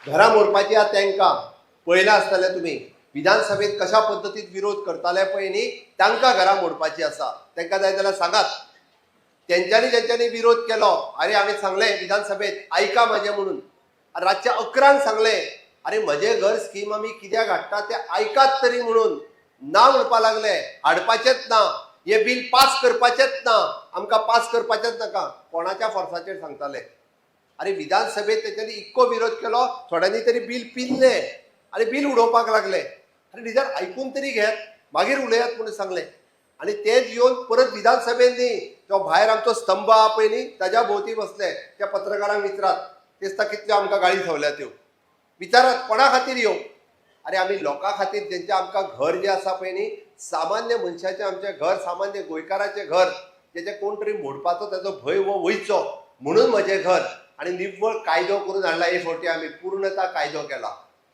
घरां मोडपाची आहा तांकां. पळयलां आसतलें तुमी, विधानसभेत कशा पद्दतीन विरोध करताले पळय न्ही, तांकां घरां मोडपाची आसा. तांकां जाय जाल्यार सांगात, तेंच्यांनी जेंच्यांनी विरोध केलो. अरे, हांवें सांगलें विधानसभेत, आयका म्हजें म्हणून. आनी रातच्या 11ंक सांगलें, अरे, म्हजें घर स्कीम आमी कित्याक हाडटा तें आयकात तरी म्हणून. ना म्हणपा लागले, हाडपाचेच ना हे बील, पास करपाचेच ना, आमकां पास करपाचेच नाका. कोणाच्या फोर्साचेर सांगताले? अरे, विधानसभेत तेंच्यांनी इतको विरोध केलो, थोड्यांनी तरी बील पिल्लें आनी बील उडोवपाक लागले. अरे, निदान आयकून तरी घेयात, मागीर उलयात म्हणून सांगलें. आनी तेच येवन परत विधानसभेत न्ही, तो भायर आमचो स्तंभ आहा पळय न्ही, ताज्या भोंवती बसले. त्या पत्रकारांक विचारात, तेच कितल्यो आमकां गाळी संवल्या त्यो विचारात. कोणा खातीर येवं? अरे, आमी लोकां खातीर, जेंचें आमकां घर जें आसा पळय न्ही, सामान्य मनशाचें आमचें घर, सामान्य गोंयकाराचें घर, जेचें कोण तरी मोडपाचो ताचो भंय हो वयचो म्हणून म्हजें घर. आनी निव्वळ कायदो करून हाडला. हे फावटी आमी पूर्णता कायदो केला.